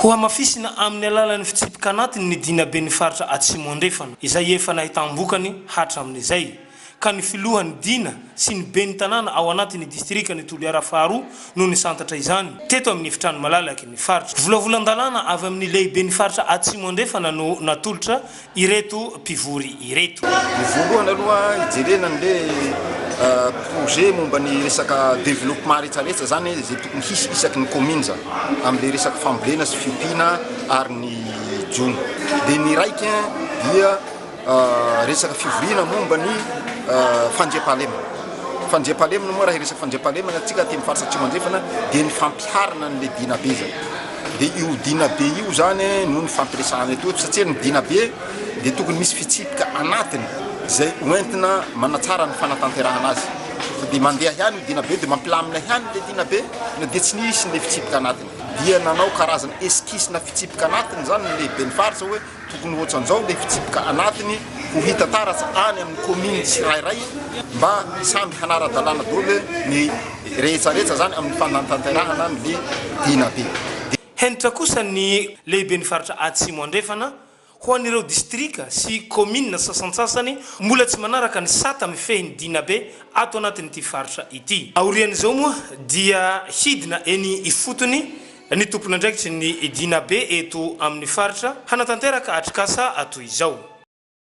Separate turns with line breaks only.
Hohamafisina amin'ny alalan'ny fitsipika anatiny ny Dinaben'ny faritra Atsimo Andrefana, izay efa nahitam-bokany hatramin'izay, ka ny filohan'ny Dina sy ny ben'ny tanàna ao anatin'ny distrikan'i Toliara faharoa no nisantatra izany, teto amin'ny efitrano malalaky ny faritra. Volavolan-dalàna avy amin'ny lehiben'ny faritra Atsimo Andrefana no natolotra ireto mpivory ireto.
Ny voalohany aloha hijerena an'le projet momba ny resaka développement rehetrarehetra zany izay tokony hisy isaky ny commune zany amin'le resaka fambolena sy fiompiana ary ny jono. Dia ny iraika dia resaka fivoriana momba ny fandriampahalemana. Fandriampahalemana moa raha hiresaka fandriampahalemana tsika aty amin'ny faritra Atsimo Andrefana dia ny fampiharana an'le dinabe zany. Dia io dinabe io zany no nifampiresahana eto satria ny dinabe dia tokony misy fitsipika anatiny izay hoentina manatsara ny fanatanterahana azy. Fa dia mandeha ihany io dinabe dia mampilamina ihany ilay dinabe na dia tsy nisy ilay fitsipika anatiny. Dia nanao karazana esquisse na fitsipika anatiny zany ny lehiben'ny faritra hoe Tokony hoatran'izao ilay fitsipika anatiny ho hita taratra any amin'ny commune tsirairay mba samby hanara-dalàna daholo ny rehetrarehetra zany amin'ny fanatanterahana an'le dinabe.
Hentitra kosa ny lehiben'ny faritra Atsimo Andrefana ho an'ireo distrika sy kaominina sasantsasany mbola tsy manaraka ny sata mifehy ny dinabe ato anatin'ity faritra ity. Aorian'izao moa dia hidina eny ifotony Ny tompon'andraikitry ny Dinabe eto amin'ny faritra hanatanteraka atrikasa toy izao.